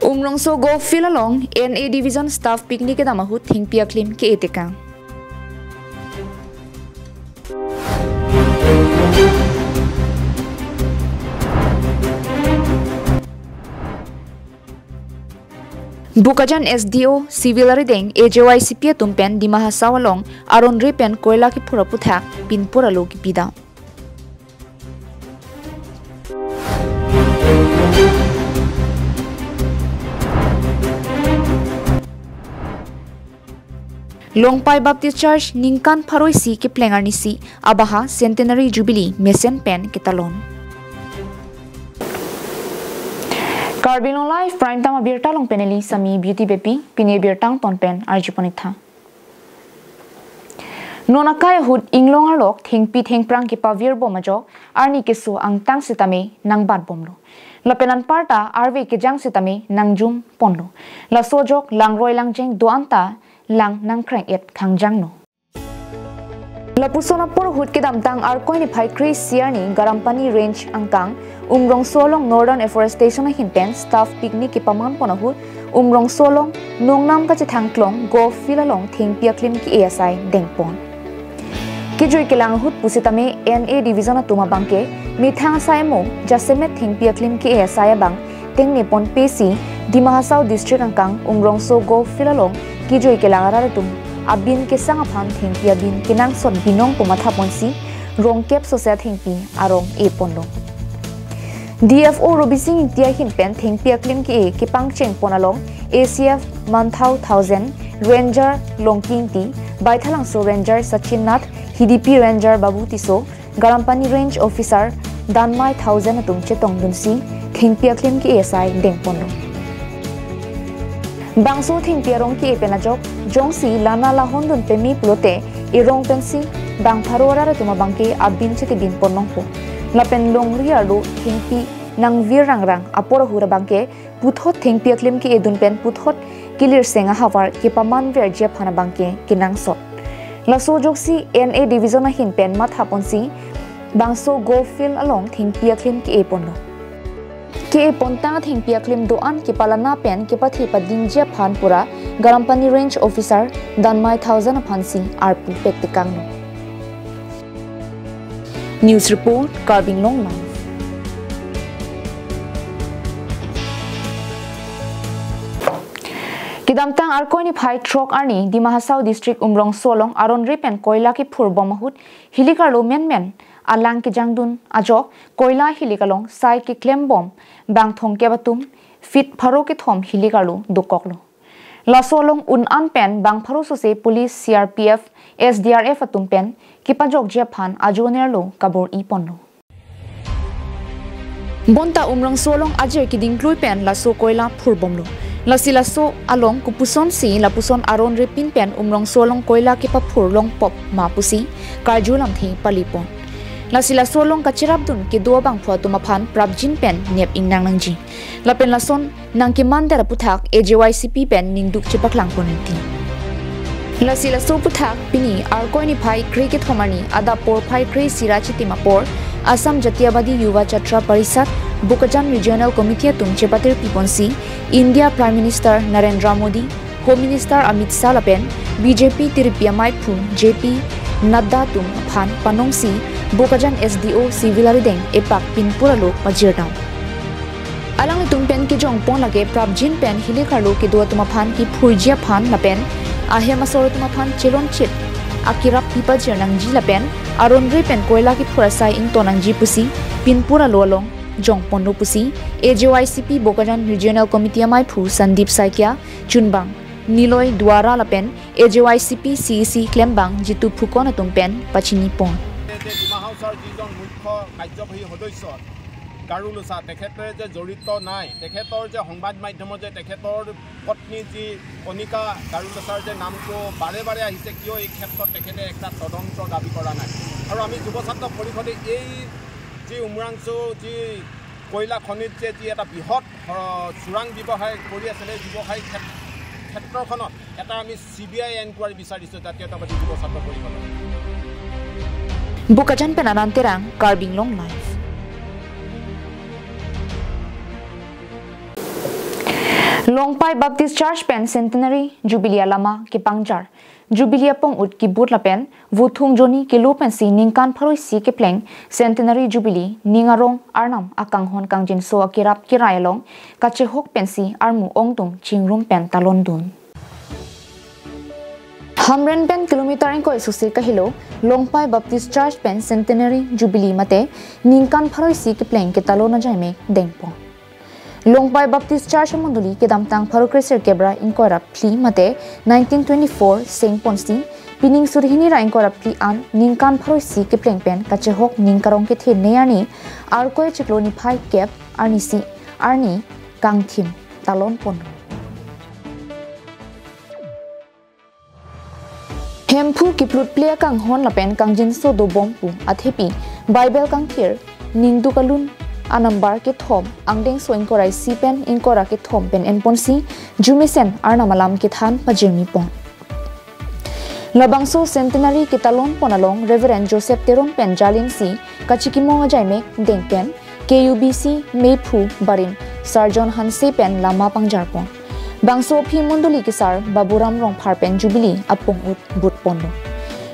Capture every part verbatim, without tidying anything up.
Umrongso Golf Field along N A Division Staff Picnic kedam ahut thengpi aklim ke-e tekang. Bokajan S D O Civil arideng A J Y C P atum pen Dima Hasao along aron re pen koila kephur aputhak pinpur alo kipidam. Longpai Baptist Church ningkan pharo isi kepleng arnisi abaha Centenary Jubilee mesen pen ketalon. Karbi Anglong Live Prime Time abirta along pen neli Sami Beauty Beypi, pini abirta angton pen arjupon-ik tha. Non akai ahut inglong arlok thengpi thengphrang kepavirbom ajok arni keso angtang sitame nangbatbomlo. Lapen anparta arve kejang sitame nangjumponlo. Laso ajok langroi langjeng do-an ta lang nangkreng-et khangjangno. Lapuson apor ahut kedamtang Arkoi niphai kre-isi arni Garampani Range angkang Umrongso along Northern Afforestation ahin pen staff picnic kepamanpon ahut Umrongso along nongnam kachethang klong Golf Field along thengpi aklim ke-e asai dengpon. Kejui kelang ahut pusitame N A Division atum abangke methang asai amo jasemet thengpi aklim ke-e asai abang tengneponpesi Dima Hasao District angkang Umrongso Golf Field along kejui kelang arat atum abin kesang aphan thengpi abin kenangsot binong pu mathaponsi rongkep sose athengpi arong eponlo. D F O Robising Ingti ahin pen thengpi aklim ke-e kepangchengpon along A C F Manthao Thousand, Ranger Longki Ingti, Baithalangso Ranger Sachin Nath, Hidipi Ranger Babu Tisso, Garampani Range Officer Danmai Thousand atum chetongdunsi thengpi aklim ke-e asai dengponlo. Bangso thengpi arong ke-e pen ajok jongsi lana lahondun peme pulote erong pensi bang pharo arat atum abangke abin chetibinpon longpo. Lapen longri arlo thengpi nangvir rangrang apor ahut abangke puthot thengpi aklim ke-edun pen puthot kelirseng ahavar kepamanverji aphan abangke kenangsot. Laso ajoksi N A Division ahin pen mathaponsi bangso Golf Field along thengpi aklim ke-eponlo. Ke-epontang thengpi aklim do-an kepalana pen kepathe padingji aphan pura Garampani Range Officer Danmai Thousand aphansi arpu pektekanglo. News report, Karbi Anglong Live. Kedamtang Arkoi niphai throk arni Dima Hasao District Umrongso along aron re pen koila kephurbom ahut hilik arlo menmen alang kejangdun ajok koila hilik along sai keklembom bang thomkep atum feet pharo kethom hilik arlo dokoklo. Laso along un-an pen bang pharo sose police, C R P F, S D R F atum pen kepajokji aphan ajonerlo kabor-iponlo. Bonta Umrongso along ajir keding klui pen laso koila phurbomlo. Lasi laso along kopusonsi lapuson aron repin pen Umrongso along koila kepaphur longpop ma pusi karju lamthe palipon. Lasi laso along kacherapdun kedo abangphu atum aphan prapjin pen nep ingnang nangji. Lapen lason nangkemandet aputhak A J Y C P pen ningduk chepaklangpon rinti. Lasi laso aputhak pini Arkoi niphai kre kethom arni adap porphai kre-isi ra chitim apor Assam Jatiyabadi Yuva Chatra Parishad Bokajan Regional Committee atum chepatirpiponsi India Prime Minister Narendra Modi, Home Minister Amit Shah lapen B J P tiripi amaiphu J P Nadda atum aphan panongsi Bokajan S D O Civil arideng epak pinpur alo pajirdam. Alanglitum pen kejongpon lake prapjin pen hilik arlo kedo atum aphan kephurji aphan lapen ahem asor atum aphan chelonchit akerap pipajir nangji lapen aron re pen koila kephur asai ington nangji pusi pinpur alo along jongponlo pusi A J Y C P Bokajan Regional Committee amaiphu Sandeep Saikia, chunbang Niloi Duara lapen A J Y C P C E C klembang Jitu Phukon atum pen pachinipon. যে ডিমা হাছাওৰ যিজন মুখ্য কাৰ্যবাহী সদস্য গাৰো লোচা, তেখেতে যে জড়িত নাই, তেখেতৰ যে সংবাদ মাধ্যমত যে তেখেতৰ পত্নী যি কণিকা গাৰো লোচাৰ যে নামটো বাৰে বাৰে আহিছে, কিয় এই ক্ষেত্ৰত তেখেতে একটা তদন্ত দাবী কৰা নাই? আৰু আমি যুৱ ছাত্ৰ পৰিষদে এই যি উমৰাংচু যি কয়লা খনিত যে যি এটা বৃহৎ, আহ, চোৰাং ব্যৱসায় কৰি আছিলে, এই ব্যৱসায় ক্ষেত-, ক্ষেত্ৰখনত এটা আমি চি বি আই এনকুৱাৰী বিচাৰিছোঁ জাতীয়তাবাদী যুৱ ছাত্ৰ পৰিষদে। Bokajan pen Anand Terang, Karbi Anglong Live. Longpai Baptist Church pen Centenary Jubilee alama kepangjar. Jubilee apong-ut kibut lapen vothung jonni kelo pensi ningkan pharo isi kepleng Centenary Jubilee ning arong Arnam akanghon kangjinso akerap kerai along kachehok pensi armu ongdung chingrum pen talondun. Hamren pen kilometer ingkoi sose kahelo Longpai Baptist Church pen Centenary Jubilee mate ningkan pharo isi kepleng ketalon ajaimek dengpon. Longpai Baptist Church amondoli kedamtang pharo kresirkep ra ingkoi ra phli mate nineteen twenty-four sengponsi, pining suri hini ra ingkoi ra phli an ningkan pharo isi kepleng pen kachehok ning karong kethenei arni Arkoi chiklo niphai kep arnisi arni kangthim talonpon. Hemphu kiplut ple akanghon lapen kangjinso dobom pu athepi Bible kangthir ningduk alun anumber kethom angdengso ingkoi ra isi pen ingkoi ra kethom pen enponsi jumesen Arnam alam kethan pajirmipon. Labangso Centenary ketalonpon along Reverend Joseph Teron pen jalinsi kachikimo ajaimek dengpen K U B C mephu barim Sarjon Hanse pen lama pangjarpon. Bangso aphi mondoli kesar Baburam Rongphar pen Jubilee apong-ut butponlo.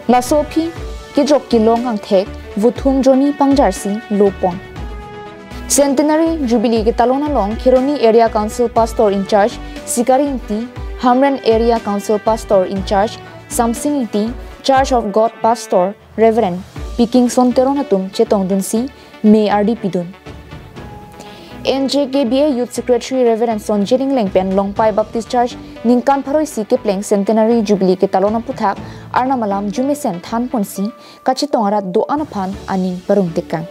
Laso aphi kejok kelong angthek vothung jonni pangjarsi lopon. Centenary Jubilee ketalon along Kheroni Area Council Pastor in Charge Sikari Ingti, Hamren Area Council Pastor in Charge Samsing Ingti, Church of God Pastor Reverend Piking Sonteron atum chetongdunsi me ardi pidun. N J K B A Youth Secretary Reverend Sonjit Ingleng pen Longpai Baptist Church ningkan pharo isi kepleng Centenary Jubilee ketalon aputhak Arnam alam jumesen thanponsi kachetong arat do-an aphan aning parumtekang.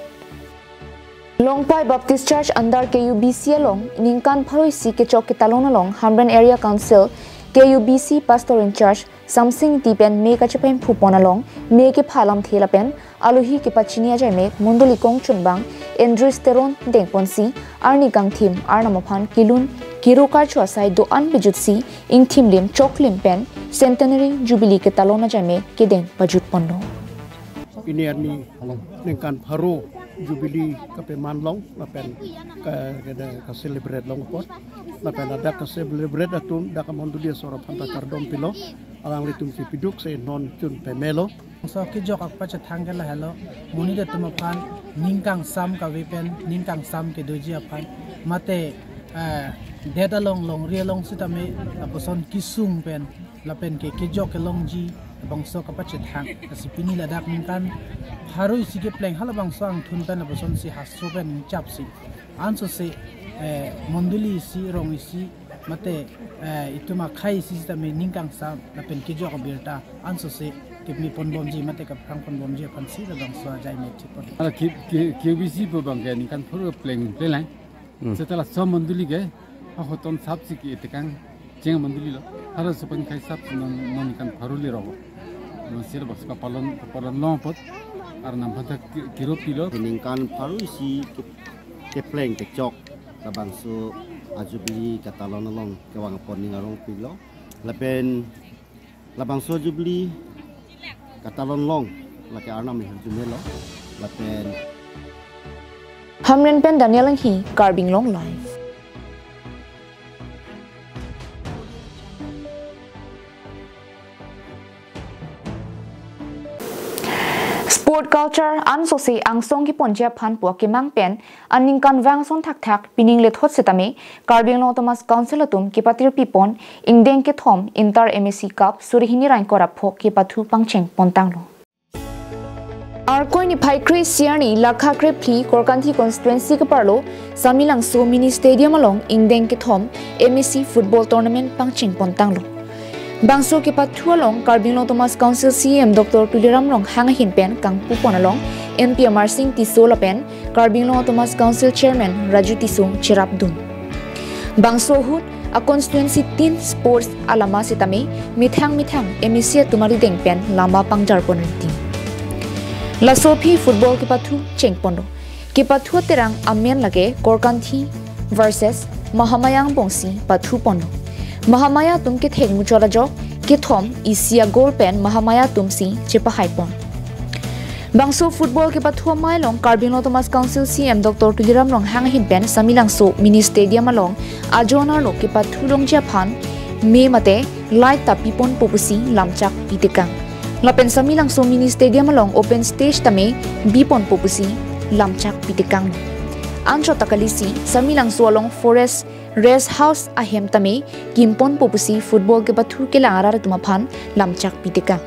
Longpai Baptist Church under K U B C along ningkan pharo isi kechok ketalon along Hamren Area Council K U B C Pastor in Charge Samsing Ingti pen me kachepaimphupon along me kepha alamthe lapen alohi kepachini ajaimek mondoli kongchunbang Andrew Teron dengponsi arni kangthim Arnam aphan kelun kiro karcho asai do-an pejutsi ingthimlim choklim pen Centenary Jubilee ketalon ajaimek kedeng pajutponlo. Pini arni ningkan pharo Jubilee kapeman long lapen ka, ka, ka celebrate long apot lapen ladak ka celebrate atum dak amondoli asor aphan ta kardom pilo, alanglitum si piduk si non chun pemelo. So kejok akpachethang ke lahelo, monit atum aphan ning kangsam kave pen ning kangsam kedoji aphan mate, eh, det along longri along sitame lapuson kesung pen lapen ke kejok kelongji bangso kapachethang. Lasi pini ladak ningkan pharo isi kepleng halabangso angthun pen lapuson si hastro pen chapsi ansose, eh, mondoli isi rong isi mate, eh, itum akhai isi sitame ning kangsam lapen kejok abirta ansose kemeponbomji mate kaphrangponbomji aphansi labangso ajaimek thipon. Ala K-, K-, K U B C pu abang ke ningkan pharo pleng pleng lang. Hmm. Seta laso mondoli ke, ha hoton sapsi ke tekang cheng mondoli lo. Halaso pen khai sapsi non, non ningkan pharo le rogo. Non sir bas kapalon, kapalon long apot. Arnam aphan ta ki-, kiro pilo. Ningkan pharo isi ke-, kepleng kechok labangso a Jubilee ketalon along kevangpon ning arong pilo. Lapen labangso Jubilee ketalon along lake Arnam ahirjume lo lapen. Hamren pen Daniel Enghi, Karbi Anglong Live. Sport culture ansose angsong keponji aphan pu akemang pen aningkanvang ason thakthak pining lethot setame Karbi Anglong Autonomous Council atum kepatirpipon ingdeng kethom Inter M A C Cup suri hini ra ingkoi ra pho kepathu pangcheng pontanglo. Arkoi niphai kre-isi arni lakha krephli Korkanthi constituency keparlo Samelangso Mini Stadium along ingdeng kethom M A C football tournament pangcheng pontanglo. Bangso kepathu along Karbi Anglong Autonomous Council C E M Doctor Tuliram Ronghang ahin pen kangpupon along M P Amarsing Tisso lapen Karbi Anglong Autonomous Council Chairman Raju Tisso cherapdun. Bangso ahut a constituency tin sports alama setame methang methang M A C atum arideng pen lama pangjarpon rinti. Laso aphi football kepathu chengponlo. Kepathu aterang amen lake Korkanthi versus Mahamaya angbongsi pathuponlo. Mahamaya atum kethek muchot ajok kethom isi a-goal pen Mahamaya atumsi chepahaipon. Bangso football kepathu amei along Karbi Anglong Autonomous Council C E M Doctor Tuliram Ronghang ahin pen Samelangso Mini Stadium along ajo anarlo kepathu longji aphan me mate light ta piponpo pusi lamchak pitekang. Lapen Samelangso Mini Stadium along open stage tame biponpo pusi lamchak pitekang. Anchot ta kalisi Samelangso along Forest Rest House ahem tame kimponpo pusi football kepathu kelang arat atum aphan lamchak pitekang.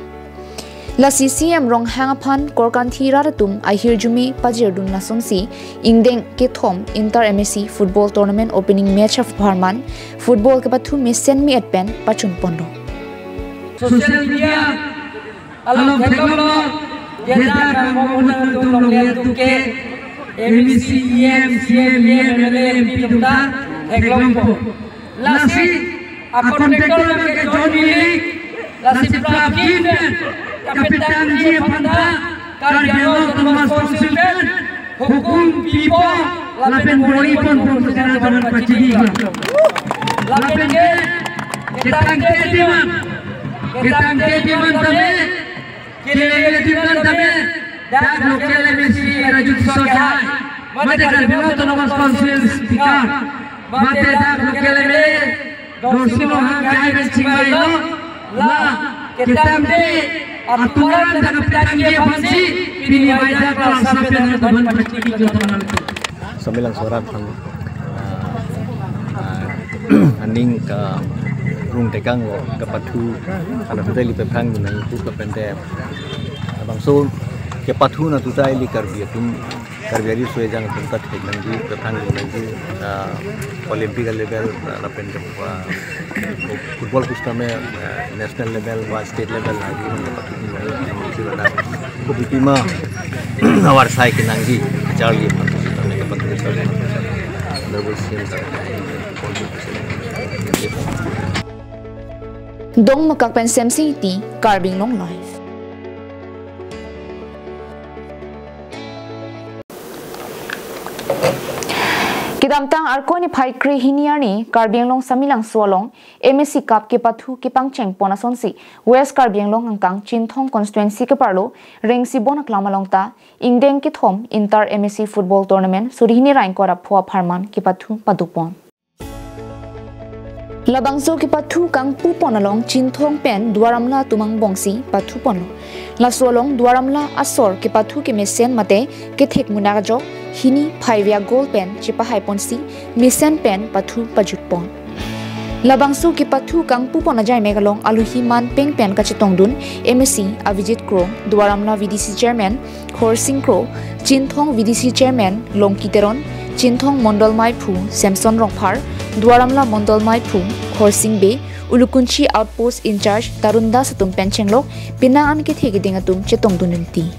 Lasi C E M Ronghang aphan korkanthi rat atum ahirjume pajirdun lasonsi ingdeng kethom Inter M A C Football Tournament opening match apharman football kepathu mesen me-et pen pachunponlo. Social media along theklonglo, jeta kangmong unang atum longle atum ke M A C, E M, C M, E M, M L A, M P atum ta theklongpo. Lasi a contractor abang ke John Willing, lasi prapjin pen kapetangji aphan ta Karbi Anglong Autonomous Council pen hukum pipo lapen bor-iponpo pusi nangtumphan pachini. Lapen ke ketangke demand, ketangke demand tame, kelele demand tame, dak local M A C Raju Tisso ke hai, mate Karbi Anglong Autonomous Council Speaker, mate dak local M A A Dorsing Ronghang ke hai pen chingvailo, la ketangke aturan dak kapetangji aphansi pini vaijak la asap pen nangtumphan pachini. Samelangso arat aphan, ah, ah, aning karung tekanglo, kepathu, anat ta ili pephrang nangji pu kapente. Bangso kepathu anat ta ili Karbi atum, Karbi ari soi jang atum ta thek nangji, pephrang nangji, ah, Olympic level, ah, lapen ke, ah, football pusitame, ah, national level, ba state level, ah, ini kepathu ini, ini, ini, ini, ini, ini, ini, awar sai kenangji, charli, Nervous system. Dongmukak pen Semsing Ingti, Karbi Anglong Live. Kedamtang Arkoi niphai krehini arni Karbi Anglong Samelangso along M A C Cup kepathu kepangchengpon asonsi West Karbi Anglong angkang Chinthong constituency keparlo Rengsibon aklam along ta ingdeng kethom Inter M A C Football Tournament suri hini ra ingkoi ra pho apharman kepathu padopon. Labangso kepathu kangpupon along Chinthong pen Duar Amla atum angbongsi pathuponlo. Laso along Duar Amla asor kepathu kemesen mate kethek munak ajok hini phai via goal pen chepahaiponsi mesen pen pathu pajutpon. Labangso kepathu kangpupon ajai mek along alohi manpeng pen kachetongdun M A C Avijit Kro, Duar Amla V D C Chairman Khorsing Kro, Chinthong V D C Chairman Longki Teron, Chinthong Mondol Maiphu Samson Rongphar, Duar Amla Mondol Maiphu Khorsing Bey, Ulukunchi Outpost in-charge Tarun Das atum pen chenglok penang an kethe keding atum chetongdun rinti.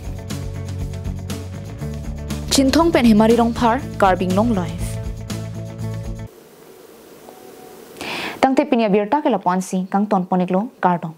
Chinthong pen Hemari Rongphar, Karbi Anglong Live. Tangte pini abirta ke lapu-ansi kangtonpon-iklo, kardom.